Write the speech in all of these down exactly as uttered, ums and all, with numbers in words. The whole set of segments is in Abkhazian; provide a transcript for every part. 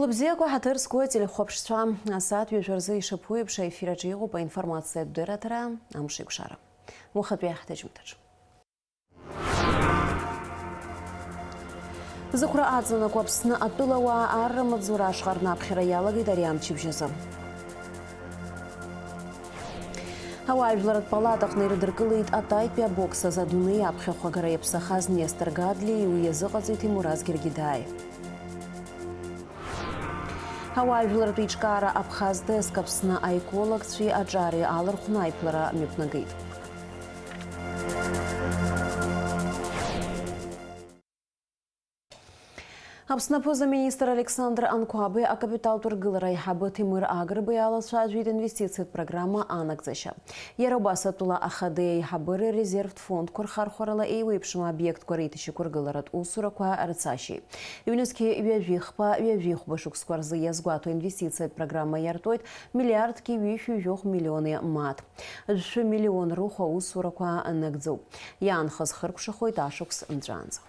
Лыбзиақәа ҳаҭыр зқәу ателехәаԥшцәа, асааҭ ҩажәа рзы ишаԥу еиԥш аефир аҿы иҟоуп аинформациатә дырраҭара Амшеикәшара. Уахатәи аҳҭыжьымҭаҿ. Зықәра аҵанакуа Аԥсны атәылауаа арра маҵзура ашҟа рнаԥхьара иалагеит ари амчыбжь азы. Ауаажәларратә палатаҟны ирыдыркылеит атаитәи абокс азы адунеи аԥхьахә агара иаԥсахаз Нестор Гадлиеи уи иазыҟаҵеи Ҭемураз Гергидаи. Ауаажәларратә еиҿкаара Абхаз Деск Аԥсны аекологцәеи аҿари алархәны аиԥылара мҩаԥнагеит. Аԥсны аԥыза-министр Александр Анқәаби акапиталтә ргылара аиҳабы Ҭемыр Агрба иалацәажәеит инвестициатә программа анагӡашьа. Иара убас атәыла ахадеи аиҳабыреи ррезервтә фондқәа рхархәарала еиуеиԥшым аобиектқәа реиҭашьақәыргыларатә усурақәа рцашьеит. Ҩнызқьи ҩажәи хԥа, ҩажәи хәба шықәсқәа рзы иазгәаҭоу инвестициатә программа иартуеит миллиардки ҩышәи жәохә миллиони мааҭ. Жәшәы миллион рыхә аусурақәа нагӡоуп. Иаанхаз хыркәшахоит ашықәс нҵәаанӡа.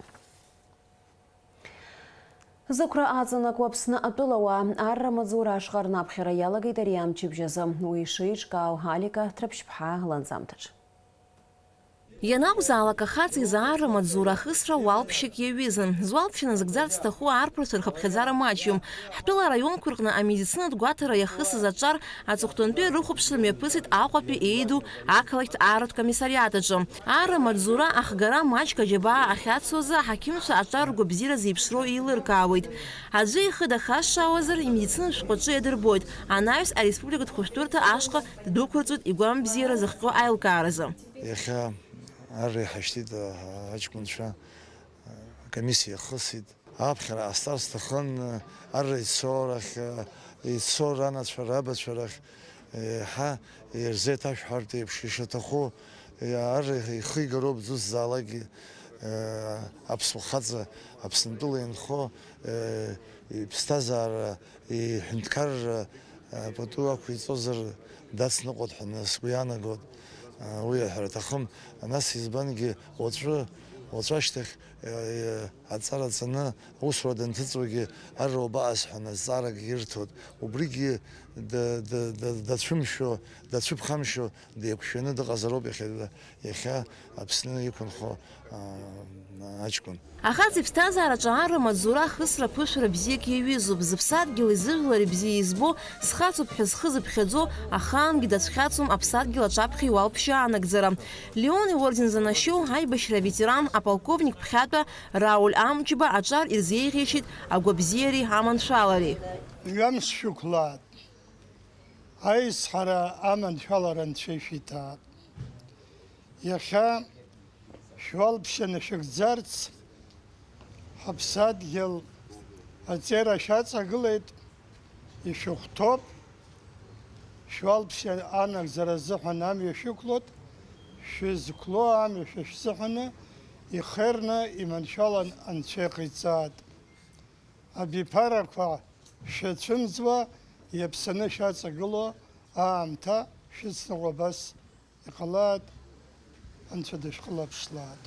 Зықәра аҵанакуа Аԥсны атәылауаа арра маҵзура ашҟа рнаԥхьара иалагеит ари амчыбжь азы. Уи шеиҿкаау Алика Ҭраԥшьԥҳа ланҵамҭаҿ. Ианакәзаалак ахаҵа изы арра маҵзура ахысра уалԥшьак иаҩызан. Зуалԥшьа назыгӡарц зҭаху арԥарцәа рхыԥхьаӡара маҷҩым. Ҳтәыла араионқәа рҟны амедицинатә гәаҭара иахысыз аҿар аҵыхәтәантәи рыхәаԥшра мҩаԥысит Аҟәатәи еиду ақалақьтә арратә комиссариат аҿы. Арра маҵзура ахгара маҷк аџьабаа ахьацу азы аҳақьымцәа аҿар ргәабзиара зеиԥшроу еилыркаауеит. Аӡәы ихы дахашшаауазар, имедицинатә шәҟәаҿы иадырбоит, анаҩс ареспубликатә хәышәтәырҭа ашҟа ддәықәырҵоит игәамбзиара зыхҟьо аилкааразы. Иахьа арра иҳашьҭит, а, аҷкәынцәа, а, акомиссиа иахысит. Аԥхьара ҟасҵар сҭахын, арра ицо рахь, ицо ранацәа, рабацәа рахь еиҳа ирзеиҭашәҳәартә еиԥш ишаҭаху, арра ихигароуп дызусҭазаалакгьы, аԥсуа хаҵа Аԥсынтәыла инхо, иԥсҭазаара, иҳәынҭқарра пату ақәиҵозар дацныҟәоит ҳәа сгәы иаанагоит, уи аҳәара аҭахым, нас избангьы уаҵәы, уаҵәы ашьҭахь аҵара ҵаны аусура данҭыҵуагьы арра убаҟаз ҳәа азҵаарагьы ирҭоит. Убригьы да-, да-, да-, дацәымшәо, дацәыԥхамшьо, деиқәшәаны дыҟазароуп иахьа, иахьа Аԥсны иқәынхо, аа, аҷкәын. Ахаҵа иԥсҭазаараҿы арра маҵзура ахысра ԥышәара бзиак иаҩызоуп. Зыԥсадгьыли зыжәлари бзиа избо, схаҵоуп ҳәа зхы зыԥхьаӡо, ахаангьы дацәхьаҵуам аԥсадгьыл аҿаԥхьа иуалԥшьа анагӡара. Леон иорден занашьоу аибашьра аветеран аполковник ԥхьатәа Рауль Амҷба аҿар ирзеиӷьеишьеит агәабзиареи аманшәалареи. Ҩамш шәықәлаат, аизҳара аманшәалара Анцәа ишәиҭаат. Иахьа шәуалԥшьа нашәыгӡарц, ҳаԥсадгьыл аҵеира шәаҵагылеит, ишәыхәҭоуп, шәуалԥшьа анагӡара азыҳәан амҩа шәықәлоит, шәызқәлоу амҩа шәа шәзыҳәаны ихерны иманшәалан Анцәа иҟаиҵаат. Абиԥарақәа шәацәымӡуа, иаԥсаны шәаҵагылоу аамҭа шәыцныҟәо абас иҟалааит, Анцәа дышәхылаԥшлааит.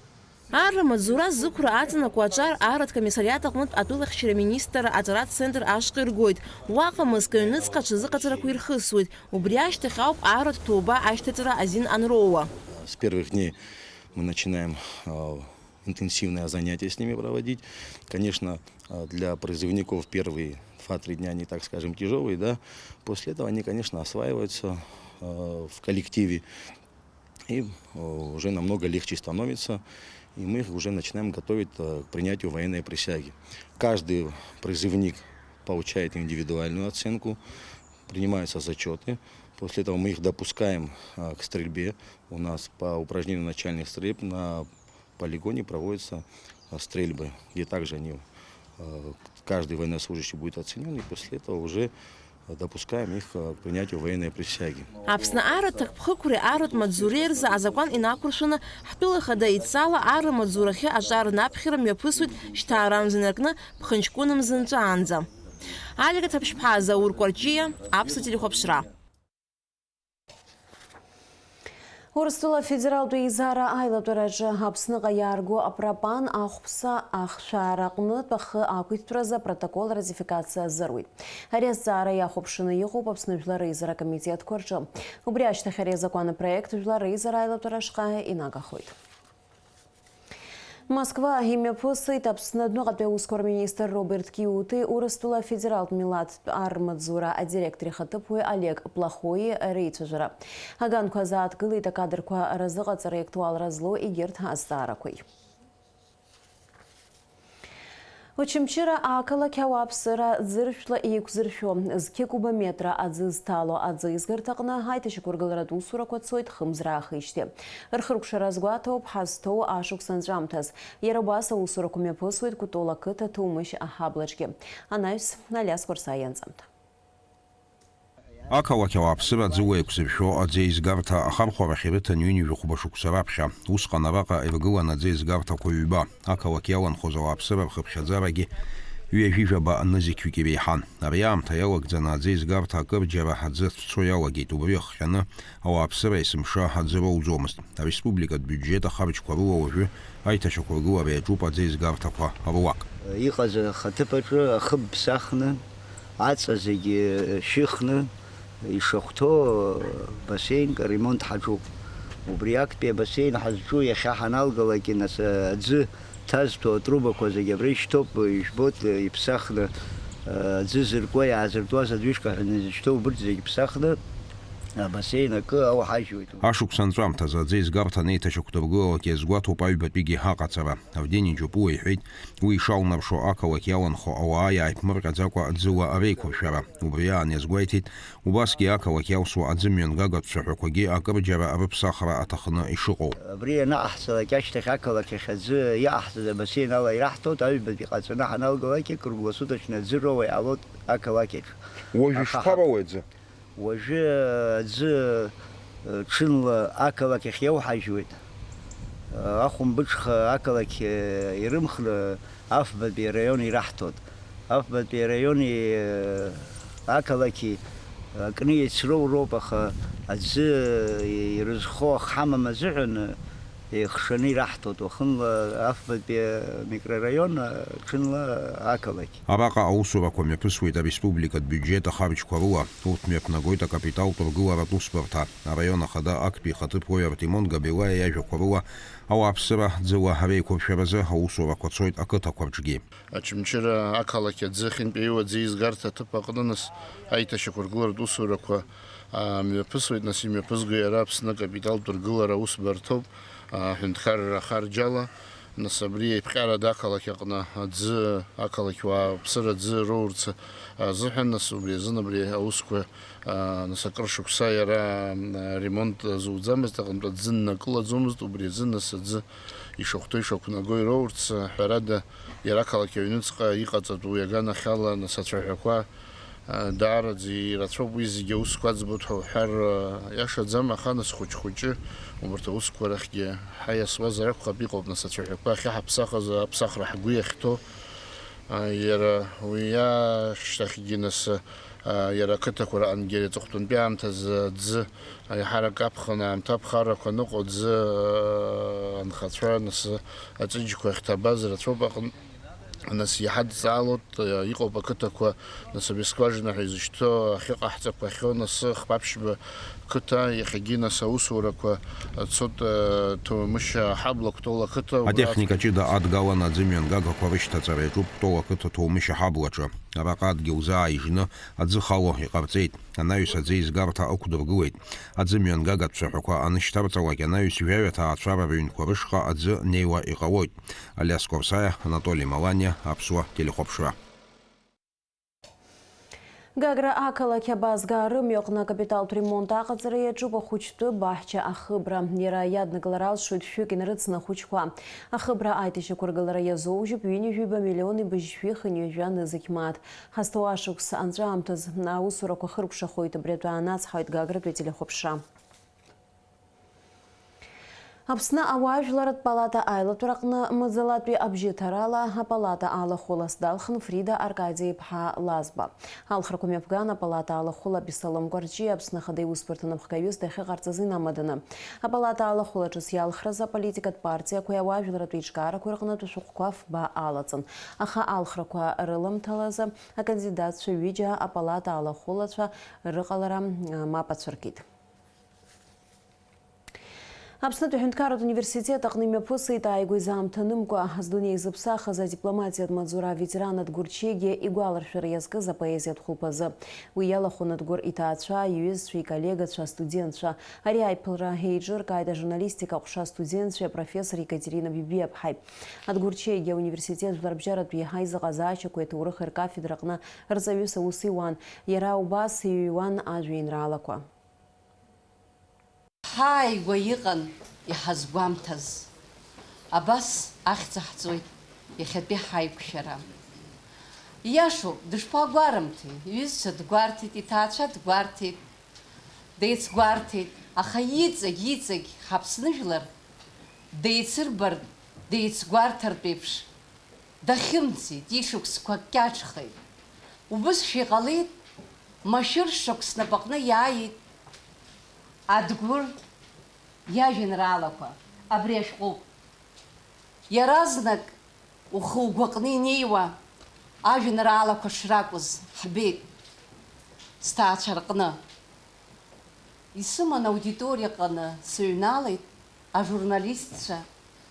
Арра маҵзура зықәра аҵанакуа аҿар арратә комиссариат аҟнытә атәылахьчара министрра аҵаратә центр ашҟа иргоит. Уаҟа мызкы аҩныҵҟа аҽазыҟаҵарақәа ирхысуеит. Убри ашьҭахь ауп арратә ҭоуба ашьҭаҵара азин анроуа. С первых дней мы начинаем, а, интенсивное занятие с ними проводить. Конечно, а, для призывников первые два-три дня они, так скажем, тяжёлые, да. После этого они, конечно, осваиваются, а, в коллективе. И, а, уже намного легче становится. И мы их уже начинаем готовить, а, к принятию военной присяги. Каждый призывник получает индивидуальную оценку, принимаются зачёты. После этого мы их допускаем, а, к стрельбе. У нас по упражнению начальных стрельб на полигоне проводятся, а, стрельбы, где также они, а, каждый военнослужащий будет оценён, и после этого уже, а, допускаем их, а, к принятию военной присяги. Аԥсны арратә ҭакԥхықәреи арратә маҵзуреи рзы азакәан инақәыршәаны, ҳтәыла хада идҵала арра маҵзурахьы аҿар рнаԥхьара мҩаԥысуеит шьҭаарамза инаркны ԥхынҷкәынамза нҵәаанӡа. Алика Ҭаԥшьԥҳа, Заур Кәарҷиа, Аԥсуа телехәаԥшра. Урыстәыла афедералтә еизара аилатәараҿы Аԥсныҟа иаарго апропан ахәԥса ахшәаара аҟнытә ахы ақәиҭтәразы апротокол ратификациа азыруит. Ари азҵаара иахәаԥшны иҟоуп Аԥсны Жәлар Реизара Акомитетқәа рҿы. Убри ашьҭахь ари азакәан апроект Жәлар Реизара аилатәара ашҟа инагахоит. Москва имҩаԥысит Аԥсны адәныҟатәи аусқәа рминистр Роберт Киути Урыстәыла афедералтә милаҭтә армаҵзура адиректор ихаҭыԥуаҩ Олег Плахои реицәажәара. Аганқәа азааҭгылеит акадрқәа разыҟаҵара иактуалра злоу егьырҭ азҵаарақәеи. Очамчыра ақалақь ауааԥсыра ӡыршәла еиқәзыршәо, зқьы кубометра аӡы зҭало аӡы еизгарҭаҟны аиҭашьақәыргыларатә усурақәа цоит хымз раахижьҭеи. Рхыркәшара азгәаҭоуп ҳазҭоу ашықәс анҵәамҭаз. Иара убас аусурақәа мҩаԥысуеит Кәтол ақыҭа Ҭоумышь аҳаблаҿгьы. Анаҩс Алиас Қәарсаиа ианҵамҭа. Ақалақь ауааԥсыра аӡы еиқәзыршәо аӡы еизгарҭа ахархәарахь ирыҭан ҩынҩажәи хәба шықәса раԥхьа. Усҟан араҟа иргылан аӡы еизгарҭақәа ҩба. Ақалақь иаланхоз ауааԥсыра рхыԥхьаӡарагьы ҩажәи жәаба нызқьҩык иреиҳан. Ари аамҭа иалагӡаны аӡы еизгарҭа акырџьара аӡы ацәцо иалагеит, убри иахҟьаны ауааԥсыра есымша аӡы роуӡомызт. Ареспубликатә биуџьет ахарџьқәа рыла уажәы аиҭашьақәыргылара иаҿуп аӡы еизгарҭақәа руак. Иҟаз ахаҭыԥ аҿы ахыб ԥсахны, аҵа зегьы шьыхны, ишахәҭоу бассейнк аремонт ҳаҿуп. Убри актәи абассеин ҳазҿу иахьа ҳаналгалакгьы, нас, аӡы ҭазҭәу атрубақәа зегьы абра ишьҭоуп, ижәбоит, иԥсахны, аӡы зыркуа, иаазыртуаз аӡәышҟа ҳәа изышьҭоу убырҭ зегьы ԥсахны, абассеин акы ауҳажьуеит. Ашықәс анҵәамҭазы аӡы еизгарҭа анеиҭашьақәдыргылалак иазгәаҭоуп аҩбатәигьы аҟаҵара. Авдени Џьопуа иҳәеит, уи ишалнаршо ақалақь иаланхо ауаа иааиԥмырҟьаӡакәа ӡыла реиқәыршәара. Убри аан иазгәеиҭеит, убасгьы ақалақь иалсуа аӡымҩангагатә цәаҳәақәагьы акырџьара рыԥсахра аҭахны ишыҟоу. Абри ианаҟаҳҵалак ашьҭахь ақалақь ахь аӡы иаҟаҳҵаз абассеин ала ираҳҭоит, аҩбатәи ҟаҵаны ҳаналгалакгьы круглосуточно аӡы роуа иҟалоит ақалақь аҿы. Уажә ишԥароуеи аӡы? Уажәы аӡы, э, ҽынла ақалақь ахь иауҳажьуеит. Э, ахәымбыҽха ақалақь, э, ирымхны Афбатәи араион ираҳҭоит. Афбатәи араиони, э, ақалақьи акны еицроу роуп, аха аӡы, э, ирызхо ахы ҳамам азыҳәан, э, еихшаны ираҳҭоит, уахынла Афбатәи амикрораион, ҽынла ақалақь. Араҟа аусурақәа мҩаԥысуеит ареспубликатә биуџьет ахарџьқәа рыла. Урҭ мҩаԥнагоит акапиталтә ргыларатә усбарҭа. Араион ахада актәи ихаҭыԥуаҩ Артемон Габилаиа иажәақәа рыла, ауааԥсыра ӡыла реиқәыршәаразы аусурақәа цоит ақыҭақәа рҿгьы. Очамчыра ақалақь аӡы ахьынтәаиуа аӡы еизгарҭа аҭыԥ аҟны, нас, аиҭашьақәыргыларатә усурақәа, аа, мҩаԥысуеит, нас, имҩаԥызго иара Аԥсны акапиталтә ргылара аусбарҭоуп, аа, аҳәынҭқарра ахарџьала, нас, абри аиԥҟьарада ақалақь аҟны аӡы, ақалақь уааԥсыра аӡы роурц азыҳәан, нас, убри азын абри аусқәа, аа, нас, акыр шықәса иара, аа, ремонт зуӡамызт, аҟынтә аӡы ннакылаӡомызт, убри азын, нас, аӡы ишахәҭоу ишақәнаго ироурц, ҳәарада, иара ақалақь аҩныҵҟа иҟаҵатәу иаганахьала, нас, ацәаҳәақәа, а, даараӡа ирацәоуп, уи зегьы аусқәа аӡбоит ҳәа уҳәар, а, иашаӡам, аха, нас, хәыҷ-хәыҷы убарҭ аусқәа рахьгьы ҳаиасуазар акәхап, иҟоуп, нас, ацәаҳәақәа ахьаҳаԥсахыз аԥсахра ҳгәы иахьҭоу, а, иара уи ашьҭахьгьы, нас, а, иара ақыҭақәа раҟынгьы ари аҵыхәтәантәи аамҭазы аӡы Аиҳарак аԥхын аамҭа аԥхаррақәа аныҟоу аӡы, аа, анхацәа, нас, аҵәыџьқәа ахьҭабаз рацәоуп аҟны. Нас, иҳадҵаалоит, иҟоуп ақыҭақәа, нас, абри скважина ҳәа изышьҭоу ахьыҟаҳҵақәахьоу, нас, хԥа-ԥшьба қыҭа, иахьагьы, нас, аусурақәа цоит, Ҭоумышь аҳабла Кәтол ақыҭа, убра. Атехника ҷыда адгалан аӡы мҩангагақәа рышьҭаҵара иаҿуп Кәтол ақыҭа Ҭоумышь аҳаблаҿы. Араҟа адгьыл зааижьны аӡы хало иҟарҵеит. Анаҩс аӡы еизгарҭа ықәдыргылеит. Аӡы мҩангагатә цәаҳәақәа анышьҭарҵалак, анаҩс жәаҩа ҭаацәара рыҩнқәа рышҟа аӡы неиуа иҟалоит. Алиас Корсаиа, Анатоли Маланиа, Аԥсуа телехәаԥшра. Гагра ақалақь абазгаа рымҩаҟны акапиталтә ремонт аҟаҵара иаҿуп ахәыҷтәы баҳча ахыбра. Иара иаднакылар алшоит шәҩык инарыцны ахәыҷқәа. Ахыбра аиҭашьақәыргылара иазоужьуп ҩынҩажәи жәаба миллиони быжьшәи хынҩажәа нызқь мааҭ. Ҳазҭоу ашықәс анҵәаамҭаз аусурақәа хыркәшахоит, абри атәы аанацҳауеит Гагратәи ателехәаԥшра. Аԥсны ауаажәларратә палата аилатәараҟны маӡалатәи абжьыҭарала апалата алахәылас далхын Фрида Аркади-иԥҳа Лазба. Алхрақәа мҩаԥган апалата алахәыла Абессалом Кәарҷиа Аԥсны Ахада Иусбарҭа напхгаҩыс дахьыҟарҵаз инамаданы. Апалата алахәыла ҿыц иалхраз аполитикатә партиақәеи ауаажәларратә еиҿкаарақәеи рҟнытә шәҟәқәа фба алаҵан. Аха алхрақәа рыламҭалазы акандидатцәа ҩыџьа апалата алахәылацәа рыҟалара, а, мап ацәыркит. Аԥснытәи аҳәынҭқарратә университет аҟны имҩаԥысит ааигәа изаамҭанымкәа здунеи зыԥсахыз адипломатиатә маҵзура аветеран Адгәыр Чегиа игәаларшәара иазкыз апоезиатә хәылԥазы. Уи иалахәын Адгәыр иҭаацәа, иҩызцәа, иколлегацәа, астудентцәа. Ари аиԥылара еиҿыркааит ажурналистика аҟәша астудентцәеи апрофессор Екатерина Бибиаԥҳаи. Адгәыр Чегиа ауниверситет жәларбжьаратәи аизыҟазаашьақәеи аҭоурыхи ркафедраҟны рҵаҩыс аус иуан. Иара убас иҩуан ажәеинраалақәа. Ҳааигәа иҟан иҳазгәамҭаз. Абас ахьӡ аҳҵоит иахьатәи ҳаиқәшәара. Ииашоуп, дышԥагәарымҭеи, иҩызцәа дгәарҭеит, иҭаацәа дгәарҭеит, деицгәарҭеит, аха иҵегь, иҵегь ҳаԥсны жәлар деицырбартә, деицгәарҭартә еиԥш дахьымӡеит, ишықәсқәа кьаҿхеит. Убысшәа иҟалеит, машәыр шықәс снапаҟны иааит Адгәыр иажәеинраалақәа, абри ашәҟәоуп. Иаразнак ухы угәаҟны инеиуа ажәеинраалақәа шракәыз ҳбеит сҭаацәа рҟны. Исыман аудиториаҟны сыҩналеит, ажурналистцәа,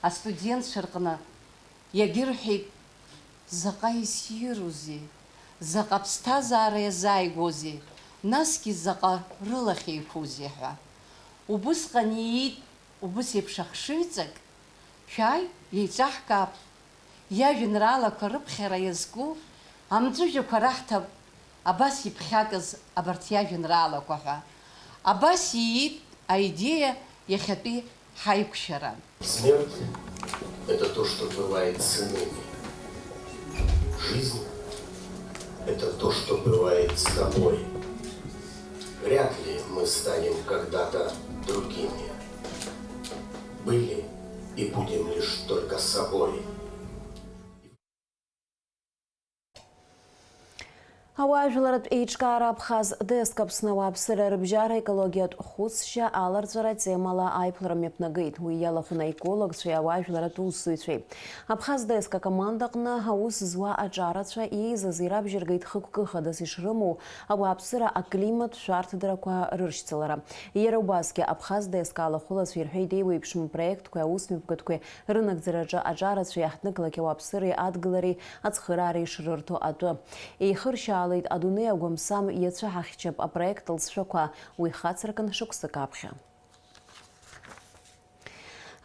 астудентцәа рҟны. Иагьырҳәеит, заҟа иссирузеи, заҟа ԥсҭазаара иазааигәоузеи, насгьы заҟа рылахь еиқәузеи ҳәа. Убысҟан иит убыс еиԥш ахшыҩҵак, шәааи, еиҿаҳкаап, иажәеинраалақәа рыԥхьара иазку амҵәыжәҩақәа раҳҭап. Абас иԥхьакыз абарҭ иажәеинраалақәа ҳәа. Абас иит аидеиа иахьатәи ҳаиқәшәара. Смерть — это то, что бывает с иными. Жизнь — это то, что бывает с тобой. Вряд ли мы станем когда-то другими. Были и будем лишь только собой. Ауаажәларратә еиҿкаара Абхаз Деск Аԥсны ауааԥсыра рыбжьара аекологиатә хәыцшьа аларҵәара атемала аиԥылара мҩаԥнагеит. Уи иалахәын аекологцәеи ауаажәларратә усзуҩцәеи. Абхаз Деск акомандаҟны аус зуа аҿарацәа еизаз ирабжьыргеит хықәкы хадас ишрымоу ауааԥсыра аклиматтә шәарҭадарақәа рыршьцылара. Иара убасгьы Абхаз Деск алахәылацәа ирҳәеит еиуеиԥшым апроектқәеи аусмҩаԥгатәқәеи рынагӡараҿы аҿарацәа иаҳҭнықалақь ауааԥсыреи адгылареи ацхыраара ишрырҭо атәы. Еихыршьаалеит адунеи агәамсам иацәыҳахьчап апроект лҵшәақәа, уи хацыркын шықәсык аԥхьа.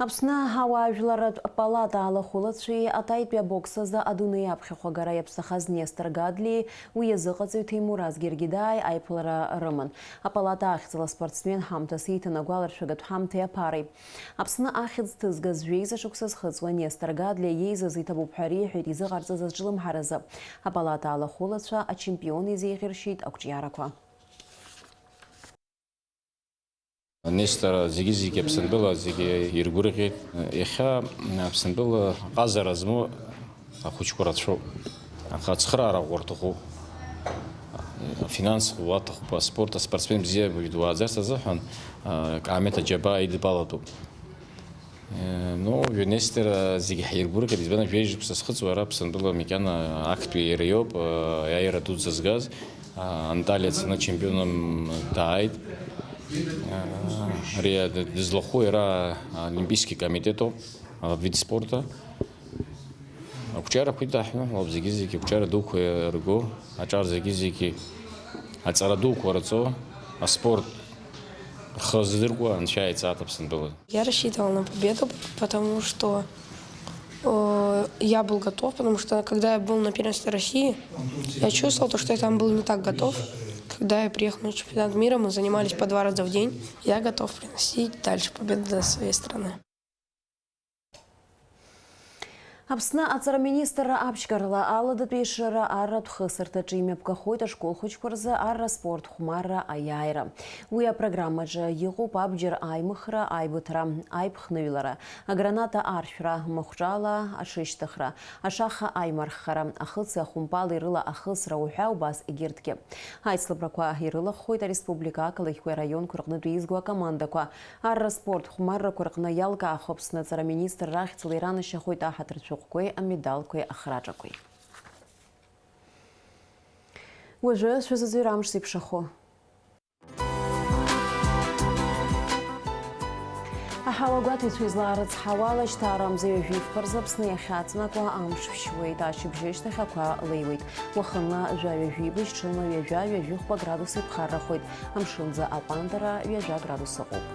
Аԥсны ауаажәларратә палата алахәылацәеи атаитәи абокс азы адунеи аԥхьахә агара иаԥсахаз Нестор Гадлиеи уи иазыҟаҵаҩ Ҭемураз Гергидаи аиԥылара рыман. Апалата ахьӡала аспортсмен ҳамҭас ииҭан агәаларшәагатә ҳамҭеи аԥареи. Аԥсны ахьӡ ҭызгаз жәеиза шықәса зхыҵуа Нестор Гадлиа иеизаз иҭабуп ҳәа реиҳәеит изыҟарҵаз аҿлымҳаразы. Апалата алахәылацәа ачемпион изеиӷьыршьеит ақәҿиарақәа. Нестор зегьы-зегьы Аԥсынтәыла зегьы иргәырӷьеит. Иахьа Аԥсынтәыла ҟазара змоу ахәыҷқәа рацәоуп. Аха ацхыраара ӷәӷәа рҭахуп. Афинанс ӷәӷәа аҭахуп, аспорт, аспортсмен бзиа дуааӡарц азыҳәан, а, Каамеҭ Аџьабаа идтәалатәуп. Э, ну, Нестор, а, зегьы ҳиргәырӷьеит, избан, жәеиза шықәса зхыҵуа ара Аԥсынтәыла макьана актәи иара иоуп, а, аиааира дуӡӡа згаз, а, Анталиа дцаны чемпионом дааит. А, ари, а, д-, дызлахәу иара Олимпийский комитетоуп, а, вид спорта. Ақәҿиарақәа идаҳҳәо, уаауп зегьы-зегьы ақәҿиара дуқәа ирго, аҿар зегьы-зегьы аҵара дуқәа рҵо, аспорт рхы здыркуа анцәа иааиҵааит Аԥсынтәыла. Я рассчитывал на победу, потому что, э, я был готов, потому что, когда я был на первенстве России, я чувствовал то, что я там был не так готов. Когда я приехал на чемпионат мира, мы занимались по два раза в день. Я готов приносить дальше победы для своей страны. Аԥсны аҵараминистрра аԥшьгарала аладатәи ишрара арратә хысырҭаҿы имҩаԥгахоит ашкол хәыҷқәа рзы арра спорт хәмарра аиааира. Уи апрограммаҿы иҟоуп абџьар аимыхра, аибыҭара, аиԥхныҩлара, аграната аршәра, махәҿала аҽышьҭыхра, ашаха аимарххара, ахыци ахәымпали рыла ахысра уҳәа убас егьырҭгьы. Аицлабрақәа ирылахәхоит ареспублика ақалақьқәеи араионқәеи рҟнытә еизго акомандақәа. Арра спорт хәмаррақәа рҟны иалкаахо Аԥсны аҵараминистрра ахьӡала иранашьахоит аҳаҭыртә шәҟәқәеи амедалқәеи ахраҿақәеи. Уажәы шәазыӡырҩра амш зеиԥшрахо. Аҳауа гәаҭеицәа излаарыцҳауа, алашьҭара амза ҩажәи фба рзы Аԥсны иахьаҵанакуа амш ԥшьуеит, ашьыбжьышьҭахь ақәа леиуеит. Уахынла жәаҩа жәибжь, ҽынла ҩажәа, ҩажәи хәба градус иԥхаррахоит, амшынӡы аҟәандара ҩажәа градус ыҟоуп.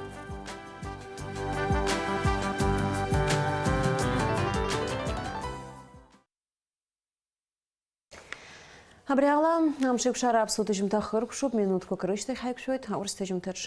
Абри ала амшеиқәшара аԥсуа ҭыжьымҭа хыркәшоуп, минуҭқәак рышьҭахь ҳаиқәшәоит аурыс ҭыжьымҭаҿ.